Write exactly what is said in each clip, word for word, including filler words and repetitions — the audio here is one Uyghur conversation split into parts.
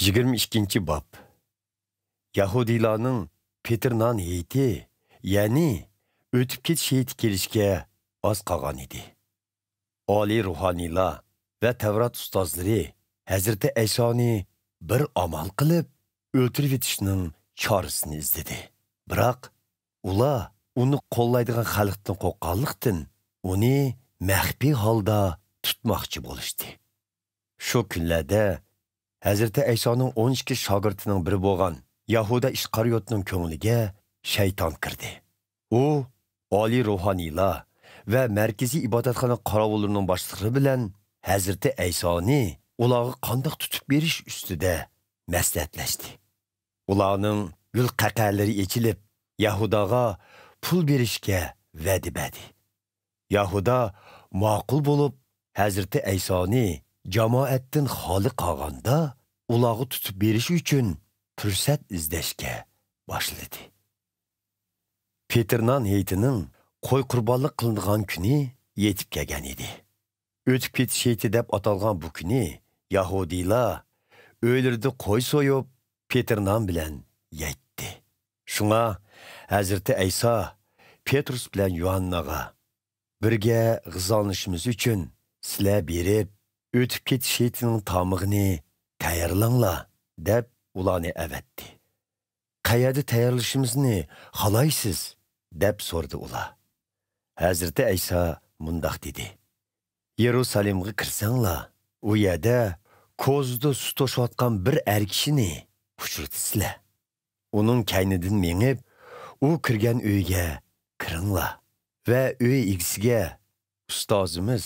يىگىرمە ئىككىنچى باب. يەھۇدىيلارنىڭ پېتىر نان ھېيتى، يەنى ئۆتۈپ كېتىش ھېيتى كېلىشكە ئاز قالغان ئىدى. ئالىي روھانىيلار ۋە تەۋرات ئۇستازلىرى ھەزرىتى ئەيسانى بىر ئامال قىلىپ، ئۆلتۈرۈۋېتىشنىڭ چارىسىنى ئىزدىدى. بىراق، ئۇلار ئۇنى قوللايدىغان خەلقتىن قورققانلىقتىن، ئۇنى مەخپىي ھالدا تۇتماقچى بولۇشتى. شۇ كۈنلەردە ھەزرىتى ئەيسانىڭ ئون ئىككى شاگىرتىنىڭ بىرى بولغان يەھۇدا ئىسقارىيوتنىڭ كۆڭلىگە شەيتان كىردى. ئۇ ئالىي روھانىيلار ۋە مەركىزىي ئىبادەتخانا قاراۋۇللىرىنىڭ باشلىقلىرى بىلەن ھەزرىتى ئەيسانى ئۇلارغا قانداق تۇتۇپ بېرىش ئۈستىدە مەسلىھەتلەشتى. ئۇلارنىڭ گۈل قەقەلىرى ئېچىلىپ، يەھۇداغا پۇل بېرىشكە ۋەدە بەردى. يەھۇدا ماقۇل بولۇپ، ھەزرىتى ئەيسانى جامائەتتىن خالىي قالغاندا، ئۇلارغا تۇتۇپ بېرىش ئۈچۈن پۇرسەت ئىزدەشكە باشلىدى. پېتىر نان ھېيتىنىڭ قوي قۇربانلىق قىلىنىدىغان كۈنى يېتىپ كەلگەن ئىدى. ئۆتۈپ كېتىش ھېيتى دەپ ئاتالغان بۇ كۈنى يەھۇدىيلار ئۆيلىرىدە قوي سويۇپ، پېتىر نان بىلەن يەيتتى. شۇڭا ھەزرىتى ئەيسا پېترۇس بىلەن يوھانناغا، «بىرگە غىزالىنىشىمىز ئۈچۈن سىلەر بېرىپ، ئۆتۈپ كېتىش ھېيتىنىڭ تامىقىنى تەييارلاڭلار» دەپ ئۇلارنى ئەۋەتتى. «قەيەردە تەييارلىشىمىزنى خالايسىز؟» دەپ سورىدى ئۇلار. ھەزرىتى ئەيسا مۇنداق دېدى: «يېرۇسالېمغا كىرسەڭلار، ئۇ يەردە كوزىدا سۇ توشۇۋاتقان بىر ئەر كىشىنى ئۇچرىتىسىلەر. ئۇنىڭ كەينىدىن مېڭىپ، ئۇ كىرگەن ئۆيگە كىرىڭلار ۋە ئۆي ئىگىسىگە، 'ئۇستازىمىز،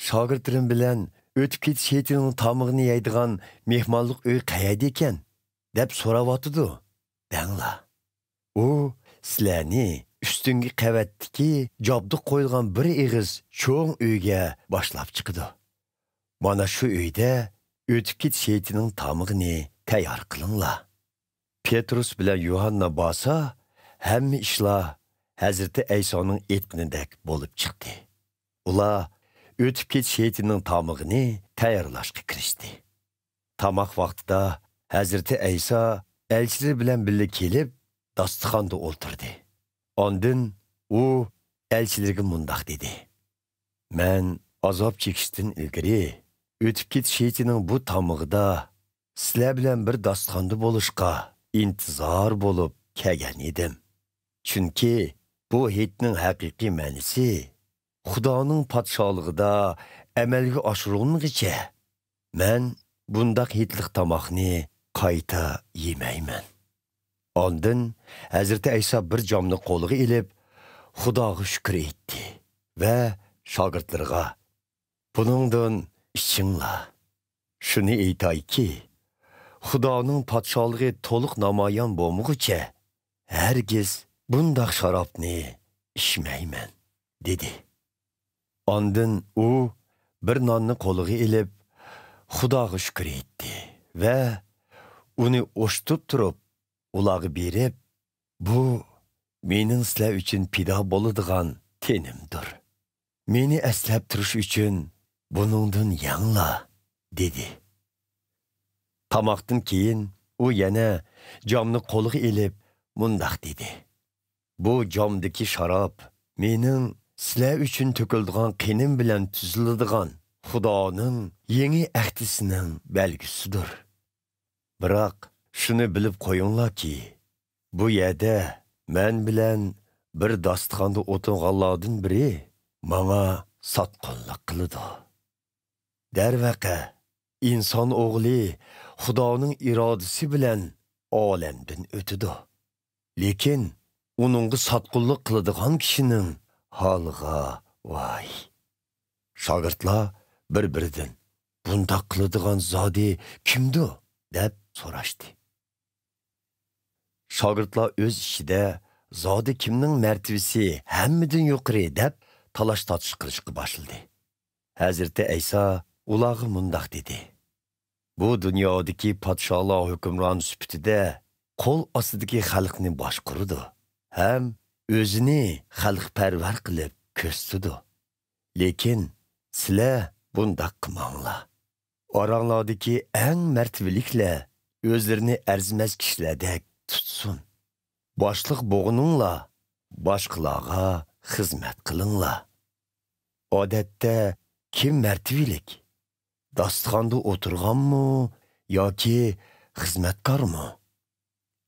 شاگىرتلىرىم بىلەن ئۆتۈپ كېتىش ھېيتىنىڭ تامىقىنى يەيدىغان مېھمانلىق ئۆي قەيەردە ئىكەن؟' دەپ سوراۋاتىدۇ، دەڭلار. ئۇ سىلەرنى ئۈستۈنكى قەۋەتتىكى جابدۇق قويۇلغان بىر ئېغىز چوڭ ئۆيگە باشلاپ چىقىدۇ. مانا شۇ ئۆيدە ئۆتۈپ كېتىش ھېيتىنىڭ تامىقىنى تەييار قىلىڭلار.» پېترۇس بىلەن يۇھاننا بارسا، ھەممە ئىشلار ھەزرىتى ئەيسانىڭ ئېيتقىنىدەك بولۇپ چىقتى. ئۇلار ئۆتۈپ كېتىش ھېيتىنىڭ تامىقىنى تەييارلاشقا كىرىشتى. تاماق ۋاقتىدا ھەزرىتى ئەيسا ئەلچىلىرى بىلەن بىللە كېلىپ، داستىخاندا ئولتۇردى. ئاندىن ئۇ ئەلچىلىرىگە مۇنداق دېدى: «مەن ئازاب چېكىشتىن ئىلگىرى ئۆتۈپ كېتىش ھېيتىنىڭ بۇ تامىقىدا سىلەر بىلەن بىر داستىخاندا بولۇشقا ئىنتىزار بولۇپ كەلگەن ئىدىم. چۈنكى بۇ ھېيتنىڭ ھەقىقىي مەنىسى خۇدانىڭ پادىشاھلىقىدا ئەمەلگە ئاشۇرۇلمىغىچە، مەن بۇنداق ھېيتلىق تاماقنى قايتا يېمەيمەن.» ئاندىن ھەزرىتى ئەيسا بىر جامنى قولىغا ئېلىپ، خۇداغا شۈكۈر ئېيتتى ۋە شاگىرتلىرىغا: «بۇنىڭدىن ئىچىڭلار. شۇنى ئېيتايكى، خۇدانىڭ پادىشاھلىقى تولۇق نامايان بولمىغۇچە، ھەرگىز بۇنداق شارابنى ئىچمەيمەن» دېدى. ئاندىن ئۇ بىر ناننى قولىغا ئېلىپ، خۇداغا شۈكۈر ئېيتتى ۋە ئۇنى ئوشتۇپ تۇرۇپ، ئۇلارغا بېرىپ، «بۇ مېنىڭ سىلەر ئۈچۈن پىدا بولىدىغان تېنىمدۇر. مېنى ئەسلەپ تۇرۇش ئۈچۈن بۇنىڭدىن يەڭلار» دېدى. تاماقتىن كېيىن ئۇ يەنە جامنى قولىغا ئېلىپ مۇنداق دېدى: «بۇ جامدىكى شاراب مېنىڭ سىلەر ئۈچۈن تۆكۈلىدىغان قېنىم بىلەن تۈزۈلىدىغان خۇدانىڭ يېڭى ئەھدىسىنىڭ بەلگىسىدۇر. بىراق شۇنى بىلىپ قويۇڭلاركى، بۇ يەردە مەن بىلەن بىر داستىخاندا ئولتۇرغانلاردىن بىرى ماڭا ساتقۇنلۇق قىلىدۇ. دەرۋەقە، ئىنسان ئوغلى خۇدانىڭ ئىرادىسى بىلەن ئالەمدىن ئۆتىدۇ. لېكىن ئۇنىڭغا ساتقۇنلۇق قىلىدىغان كىشىنىڭ ھالىغا ۋاي!» شاگىرتلار بىر-بىرىدىن: «بۇنداق قىلىدىغان زادى كىمدۇ؟» دەپ سوراشتى. شاگىرتلار ئۆز ئىچىدە: «زادى كىمنىڭ مەرتىۋىسى ھەممىدىن يۇقىرى؟» دەپ تالاش-تارتىش قىلىشقا باشلىدى. ھەزرىتى ئەيسا ئۇلارغا مۇنداق دېدى: «بۇ دۇنيادىكى پادىشاھلار ھۆكۈمرانى سۈپىتىدە قول ئاستىدىكى خەلقنى باشقۇرىدۇ ھەم ئۆزىنى خەلقپەرۋەر قىلىپ كۆرسىتىدۇ. لېكىن سىلەر بۇنداق قىلماڭلار. ئاراڭلاردىكى ئەڭ مەرتىۋىلىكلەر ئۆزلىرىنى ئەرزىمەس كىشىلەردەك تۇتسۇن. باشلىق بوغۇنۇڭلار، باشقىلارغا خىزمەت قىلىڭلار. ئادەتتە كىم مەرتىۋىلىك؟ داستىخاندا ئولتۇرغانمۇ ياكى خىزمەتكارمۇ؟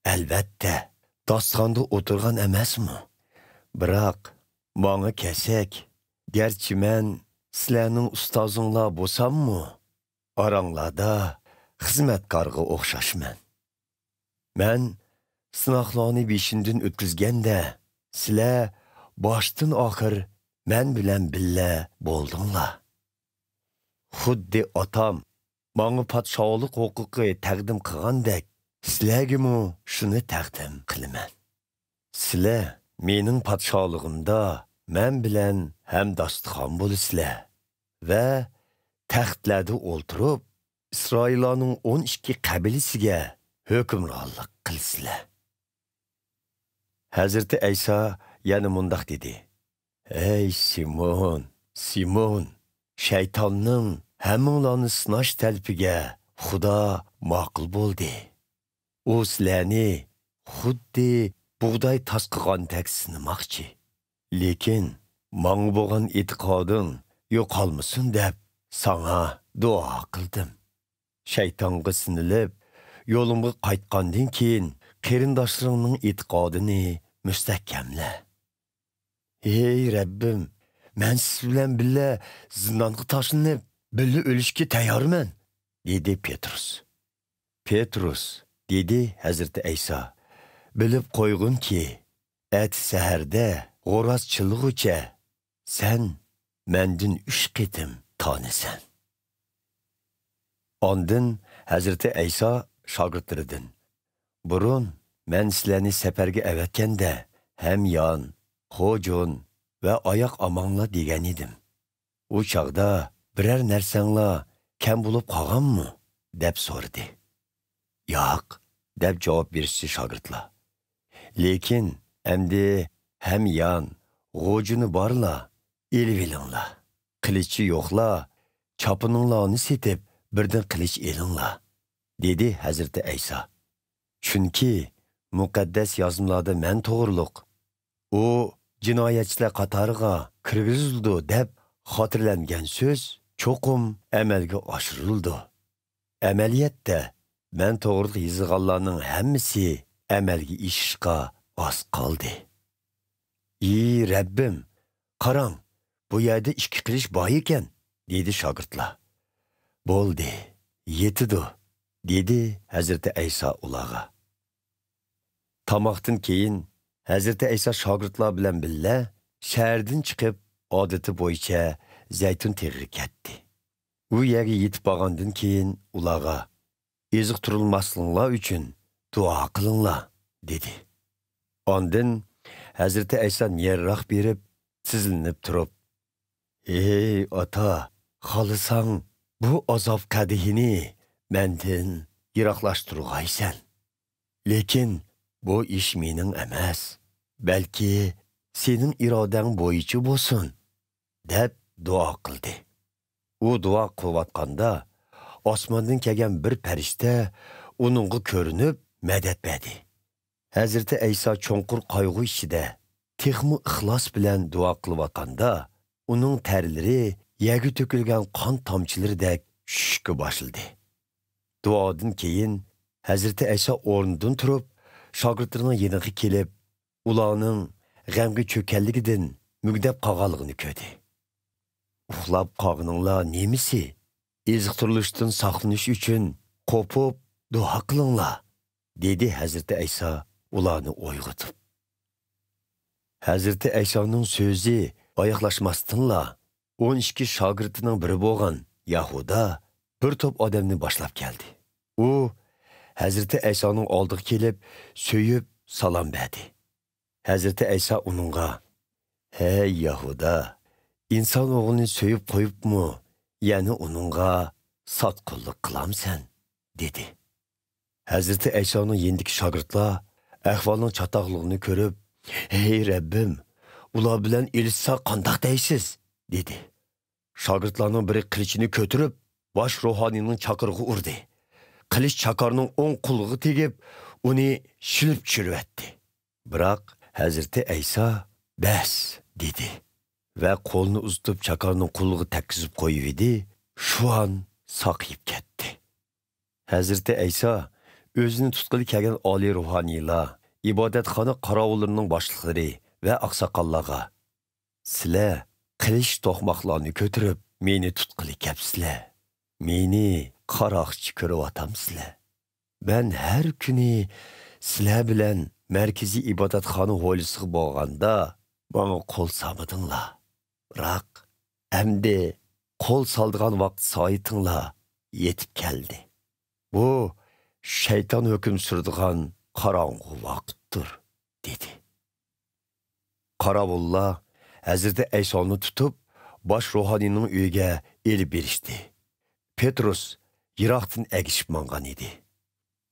ئەلۋەتتە، داستىخاندا ئولتۇرغان ئەمەسمۇ؟ بىراق، ماڭا كەلسەك، گەرچە مەن سىلەرنىڭ ئۇستازىڭلار بولساممۇ، ئاراڭلاردا خىزمەتكارغا ئوخشاشمەن. مەن سىناقلارنى بېشىمدىن ئۆتكۈزگەندە، سىلەر باشتىن ئاخىر مەن بىلەن بىللە بولدۇڭلار. خۇددى ئاتام ماڭا پادىشاھلىق ھوقۇقى تەقدىم قىلغاندەك، سىلەرگىمۇ شۇنى تەقدىم قىلىمەن. سىلەر مېنىڭ پادىشاھلىقىمدا مەن بىلەن ھەم داستىخان بولىسىلەر ۋە تەختلەردە ئولتۇرۇپ، ئىسرائىللارنىڭ ئون ئىككى قەبىلىسىگە ھۆكۈمرانلىق قىلىسىلەر. ھەزرىتى ئەيسا يەنە مۇنداق دېدى: «ھەي سىمون، سىمون! شەيتاننىڭ ھەممىڭلارنى سىناش تەلىپىگە خۇدا ماقۇل بولدى. ئۇ سىلەرنى خۇددى بۇغداي تاسقىغاندەك سىنىماقچى. لېكىن ماڭا بولغان ئېتىقادىڭ يوقالمىسۇن دەپ ساڭا دۇئا قىلدىم. شەيتانغا سىنىلىپ، يولۇمغا قايتقاندىن كېيىن، قېرىنداشلىرىڭنىڭ ئېتىقادىنى مۇستەھكەملە.» «ھەي رەببىم، مەن سىز بىلەن بىللە زىندانغا تاشلىنىپ، بىللە ئۆلۈشكە تەييارمەن»، دېدى پېترۇس. «پېترۇس»، دېدى ھەزرىتى ئەيسا، «بىلىپ قويغىنكى، ئەتە سەھەردە غوراز چىللىغۇچە سەن مەندىن ئۈچ قېتىم تانىسەن.» ئاندىن ھەزرىتى ئەيسا شاگىرتلىرىدىن: «بۇرۇن مەن سىلەرنى سەپەرگە ئەۋەتكەندە، ھەميان، خوجۇن ۋە ئاياق ئاماڭلار دېگەنىدىم. ئۇ چاغدا بىرەر نەرسەڭلار كەم بولۇپ قالغانمۇ؟» دەپ سورىدى. «ياق» دەپ جاۋاب بېرىشتى شاگىرتلار. «لېكىن ئەمدى ھەميان، غوجىنى بارلا ئېلىۋېلىڭلار. قىلىچى يوقلار، چاپىنىڭلارنى سېتىپ، بىردىن قىلىچ ئېلىڭلار»، دېدى ھەزرىتى ئەيسا. «چۈنكى مۇقەددەس يازمىلاردا مەن توغرۇلۇق، ئۇ جىنايەتچىلەر قاتارىغا كىرگۈزۈلىدۇ دەپ خاتىرىلەنگەن سۆز چوقۇم ئەمەلگە ئاشۇرۇلىدۇ. ئەمەلىيەتتە، مەن توغرىلىق يېزىلغانلارنىڭ ھەممىسى ئەمەلگە ئېشىشقا ئاز قالدى.» «ئى رەببىم، قاراڭ، بۇ يەردە ئىككى قىلىچ بار ئىكەن»، دېدى شاگىرتلار. «بولدى، يېتىدۇ»، دېدى ھەزرىتى ئەيسا ئۇلارغا. تاماقتىن كېيىن ھەزرىتى ئەيسا شاگىرتلار بىلەن بىللە شەھەردىن چىقىپ، ئادىتى بويىچە زەيتۇن تېغىغا كەتتى. ئۇ يەرگە يېتىپ بارغاندىن كېيىن ئۇلارغا: «ئېزىقتۇرۇلماسلىقىڭلار ئۈچۈن دۇئا قىلىڭلار» دېدى. ئاندىن ھەزرىتى ئەيسا نېرىراق بېرىپ، تىزلىنىپ تۇرۇپ: «ھەي ئاتا، خالىساڭ بۇ ئازاب قەدىھىنى مەندىن يىراقلاشتۇرغايسەن. لېكىن بۇ ئىش مېنىڭ ئەمەس، بەلكى سېنىڭ ئىرادەڭ بويىچە بولسۇن» دەپ دۇئا قىلدى. ئۇ دۇئا قىلىۋاتقاندا، ئاسماندىن كەلگەن بىر پەرىشتە ئۇنىڭغا كۆرۈنۈپ، مەدەت بەردى. ھەزرىتى ئەيسا چوڭقۇر قايغۇ ئىچىدە، تېخىمۇ ئىخلاس بىلەن دۇئا قىلىۋاتقاندا، ئۇنىڭ تەرلىرى يەرگە تۆكۈلگەن قان تامچىلىرىدەك چۈشۈشكە باشلىدى. دۇئادىن كېيىن، ھەزرىتى ئەيسا ئورنىدىن تۇرۇپ، شاگىرتلىرىنىڭ يېنىغا كېلىپ، ئۇلارنىڭ غەمگە چۆككەنلىكىدىن مۈگدەپ قالغانلىقىنى كۆردى. «ئۇخلاپ قالغىنىڭلار نېمىسى؟ ئېزىقتۇرۇلۇشتىن ساقلىنىش ئۈچۈن قوپۇپ دۇئا قىلىڭلار» دېدى ھەزرىتى ئەيسا ئۇلارنى ئويغىتىپ. ھەزرىتى ئەيسانىڭ سۆزى ئاياغلاشماستىنلا، ئون ئىككى شاگىرتىنىڭ بىرى بولغان يەھۇدا بىر توپ ئادەمنى باشلاپ كەلدى. ئۇ ھەزرىتى ئەيسانىڭ ئالدىغا كېلىپ، سۆيۈپ سالام بەردى. ھەزرىتى ئەيسا ئۇنىڭغا: «ھەي يەھۇدا، ئىنسان ئوغلىنى سۆيۈپ قويۇپمۇ، يەنە ئۇنىڭغا ساتقۇنلۇق قىلامسەن؟» دېدى. ھەزرىتى ئەيسانىڭ يېنىدىكى شاگىرتلار ئەھۋالنىڭ چاتاقلىقىنى كۆرۈپ: «ھەي رەببىم، ئۇلار بىلەن ئېلىشسا قانداق دەيسىز؟» دېدى. شاگىرتلارنىڭ بىرى قىلىچىنى كۆتۈرۈپ، باش روھانىينىڭ چاقىرىغا ئۇردى. قىلىچ چاكارنىڭ ئوڭ قۇلىقىغا تېگىپ، ئۇنى شىلىپ چۈشۈرۈۋەتتى. بىراق ھەزرىتى ئەيسا «بەس» دېدى ۋە قولىنى ئۇزىتىپ چاكارنىڭ قۇلىقىغا تەگكۈزۈپ قويۇۋىدى، شۇئان ساقىيىپ كەتتى. ھەزرىتى ئەيسا ئۆزىنى تۇتقىلى كەلگەن ئالىي روھانىيلار، ئىبادەتخانا قاراۋۇللىرىنىڭ باشلىقلىرى ۋە ئاقساقاللارغا: «سىلەر قىلىچ توقماقلارنى كۆتۈرۈپ، مېنى تۇتقىلى كەپسىلەر. مېنى قاراقچى كۆرۈۋاتامسىلەر؟ مەن ھەر كۈنى سىلەر بىلەن مەركىزىي ئىبادەتخانا ھويلىسىغا بارغاندا، ماڭا قول سالمىدىڭلار. بىراق ئەمدى قول سالىدىغان ۋاقىت سائىتىڭلار يېتىپ كەلدى. بۇ شەيتان ھۆكۈم سۈرىدىغان قاراڭغۇ ۋاقىتتۇر» دېدى. قاراۋۇللار ھەزرىتى ئەيسانى تۇتۇپ، باش روھانىينىڭ ئۆيىگە ئېلىپ بېرىشتى. پېتروس يىراقتىن ئەگىشىپ ماڭغان ئىدى.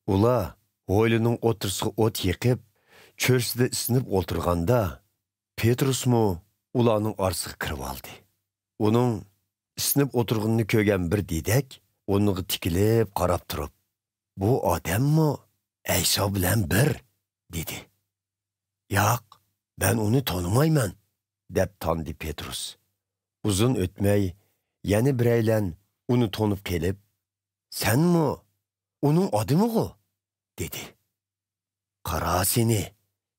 ئۇلار ھويلىنىڭ ئوتتۇرىسىغا ئوت يېقىپ، چۆرىسىدە ئىسسىنىپ ئولتۇرغاندا، پېتروسمۇ ئۇلارنىڭ ئارىسىغا كىرىۋالدى. ئۇنىڭ ئىسسىنىپ ئولتۇرغىنىنى كۆرگەن بىر دېدەك ئۇنىڭغا تىكىلىپ قاراپ تۇرۇپ: «بۇ ئادەممۇ ئەيسا بىلەن بىر؟» دېدى. «ياق، مەن ئۇنى تونۇمايمەن» دەپ تاندى پېتروس. ئۇزۇن ئۆتمەي، يەنە بىرەيلەن ئۇنى تونۇپ قېلىپ: «سەنمۇ ئۇنىڭ ئادىمىغۇ؟» دېدى. «قارا سېنى،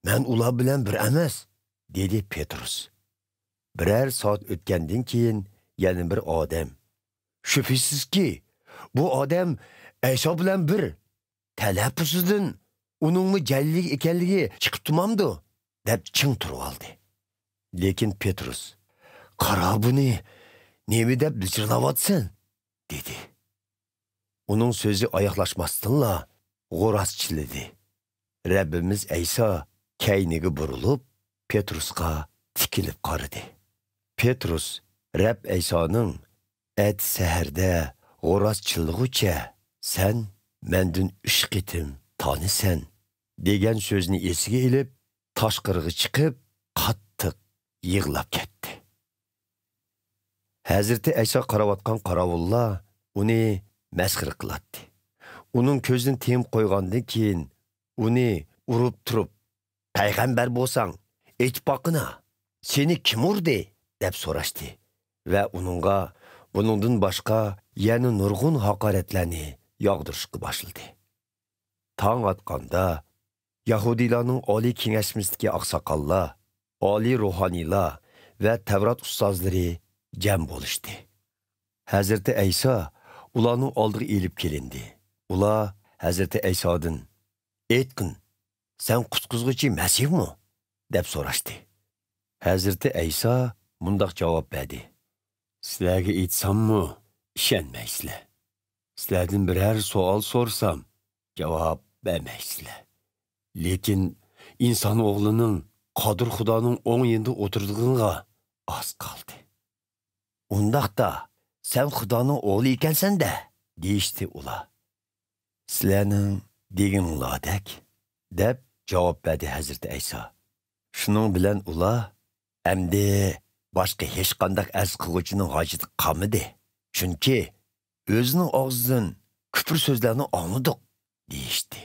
مەن ئۇلار بىلەن بىر ئەمەس» دېدى پېتروس. بىرەر سائەت ئۆتكەندىن كېيىن يەنە بىر ئادەم: «شۈبھىسىزكى، بۇ ئادەم ئەيسا بىلەن بىر. تەلەپپۇزىدىن ئۇنىڭمۇ جەلىللىك ئىكەنلىكى چىقىپ تۇرمامدۇ؟» دەپ چىڭ تۇرۇۋالدى. لېكىن پېتروس: «قارا بۇنى، نېمە دەپ بىچىرلاۋاتىسەن؟» دېدى. ئۇنىڭ سۆزى ئاياغلاشماستىنلا غوراسچىلىدى. رەببىمىز ئەيسا كەينىگە بۇرۇلۇپ، پېتروسقا تىكىلىپ قارىدى. پېتروس رەب ئەيسانىڭ «ئەتە سەھەردە غوراس چىللىغۇچە سەن مەندىن ئۈچ قېتىم تانىسەن» دېگەن سۆزنى ئېسىگە ئېلىپ، تاشقىرىغا چىقىپ، قاتتىق يىغلاپ كەتتى. ھەزرىتى ئەيسا قاراۋاتقان قاراۋۇللار ئۇنى مەسخىرە قىلاتتى. ئۇنىڭ كۆزىنى تېڭىپ قويغاندىن كېيىن، ئۇنى ئۇرۇپ تۇرۇپ: «پەيغەمبەر بولساڭ، ئېيتىپ باققىنا، سېنى كىم ئۇردى؟» دەپ سوراشتى ۋە ئۇنىڭغا بۇنىڭدىن باشقا يەنە نۇرغۇن ھاقارەتلەرنى ياغدۇرۇشقا باشلىدى. تاڭ ئاتقاندا، يەھۇدىيلارنىڭ ئالىي كېڭەشمىسىدىكى ئاقساقاللار، ئالىي روھانىيلار ۋە تەۋرات ئۇستازلىرى جەم بولۇشتى. ھەزرىتى ئەيسا ئۇلارنىڭ ئالدىغا ئېلىپ كېلىندى. ئۇلار ھەزرىتى ئەيسادىن: «ئېيتقىن، سەن قۇتقۇزغۇچى مەسىھمۇ؟» دەپ سوراشتى. ھەزرىتى ئەيسا مۇنداق جاۋاب بەردى: «سىلەرگە ئېيتساممۇ ئىشەنمەيسىلەر. سىلەردىن بىرەر سوئال سورىسام، جاۋاب بەرمەيسىلەر. لېكىن ئىنسان ئوغلىنىڭ قادىر خۇدانىڭ ئوڭ يېنىدا ئولتۇرىدىغىنىغا ئاز قالدى.» «ئۇنداقتا، سەن خۇدانىڭ ئوغلى ئىكەنسەن-دە!» دېيىشتى ئۇلار. «سىلەرنىڭ دېگىنىڭلاردەك» دەپ جاۋاب بەردى ھەزرىتى ئەيسا. شۇنىڭ بىلەن ئۇلار: «ئەمدى باشقا ھېچقانداق ئەرز قىلغۇچىنىڭ ھاجىتى قالمىدى، چۈنكى ئۆزىنىڭ ئاغزىدىن كۈپۈر سۆزلەرنى ئاڭلىدۇق» دېيىشتى.